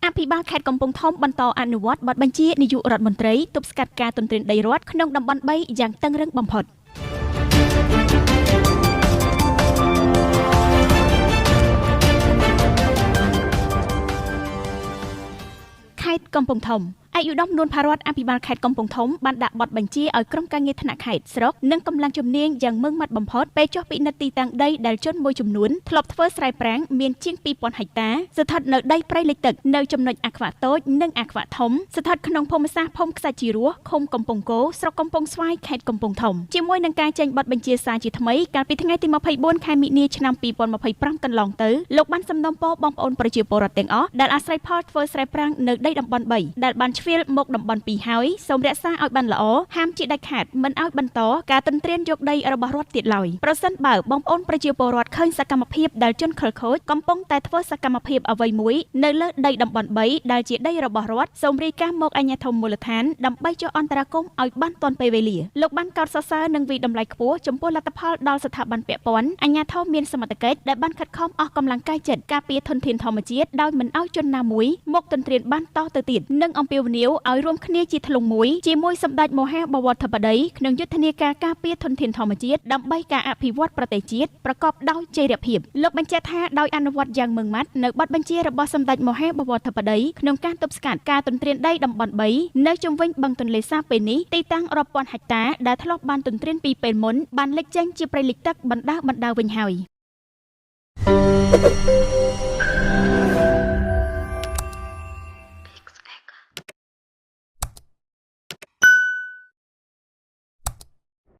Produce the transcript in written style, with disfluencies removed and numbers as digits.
អភិបាលខេត្តកំពង់ធំបន្តអនុវត្តបទបញ្ជានាយករដ្ឋមន្ត្រីទប់ស្កាត់ការទន្ទ្រានដីរដ្ឋក្នុងតំបន់3យ៉ាងតឹងរឹងបំផុតខេត្តកំពង់ធំឯកឧត្តមនួនផារ័ត្នអភិបាលខេត្តកំពង់ធំបានដាក់បទបញ្ជាឲ្យក្រុមការងារថ្នាក់ខេត្តស្រុកនិងកម្លាំងជំនាញយ៉ាងម៉ឺងម៉ាត់បំផុតពេលចុះពិនិត្យទីតាំងដីដែលជនមួយចំនួនធ្លាប់ធ្វើស្រែប្រាំងមានជាង2000ហិកតាស្ថិតនៅដីព្រៃលិចទឹកនៅចំណុចអាខ្វាក់តូចនិងអាខ្វាក់ធំស្ថិតក្នុងភូមិសាស្ត្រភូមិខ្សាច់ជីរស់ឃុំកំពង់គោស្រុកកំពង់ស្វាយខេត្តកំពង់ធំជាមួយនឹងការចេញបទបញ្ជាសារជាថ្មីកាលពីថ្ងៃទី24ខែមិនិនាឆ្នាំ2025កន្លងទៅលោកបានសំណូមពរបងប្អូនប្រជាពលរដ្ឋទាំងអស់ដែលអាស្រ័យផលធ្វើស្រែប្រាំងនៅដីតំបន់3ដែលបានឆ្វៀលមកតំបន់2ហើយសូមរក្សាឲ្យបានល្អហាមជាដាច់ខាតមិនឲ្យបន្តការទន្ទ្រានយកដីរបស់រដ្ឋទៀតឡើយប្រសិនបើបងប្អូនប្រជាពលរដ្ឋឃើញសកម្មភាពដែលជនខិលខូចកំពុងតែធ្វើសកម្មភាពអ្វីមួយនៅលើដីតំបន់3ដែលជាដីរបស់រដ្ឋសូមរាយការណ៍មកអាជ្ញាធរមូលដ្ឋានដើម្បីចុះអន្តរាគមន៍ឲ្យបានទាន់ពេលវេលាលោកបានកោតសរសើរនិងវិតម្លៃខ្ពស់ចំពោះលទ្ធផលដល់ស្ថាប័នពាក់ព័ន្ធអាជ្ញាធរមានសមត្ថកិច្ចដែលបានខិតខំអស់កម្លាំងកាយចិត្តការពារធនធានធម្មជាតិដោយមិនឲ្យជនណាមួយមកទន្ទ្រានបានតទៅទៀតនិងអំពាវនាវឲ្យរួមគ្នាជាធ្លុងមួយជាមួយសម្ដេចមហាបវរធិបតីក្នុងយុទ្ធនាការការពារធនធានធម្មជាតិដើម្បីការអភិវឌ្ឍប្រទេសជាតិប្រកបដោយចីរភាពលោកបញ្ជាក់ថាដោយអនុវត្តយ៉ាងម៉ឺងម៉ាត់នៅបទបញ្ជារបស់សម្ដេចមហាបវរធិបតីក្នុងការទប់ស្កាត់ការទន្ទ្រានដីតំបន់3នៅជុំវិញបឹងទន្លេសាបពេលនេះទីតាំងរាប់ពាន់ហិកតាដែលធ្លាប់បានទន្ទ្រានពីពេលមុនបានលេចចេញជាព្រៃលិចទឹកបណ្ដើរវិញហើយ។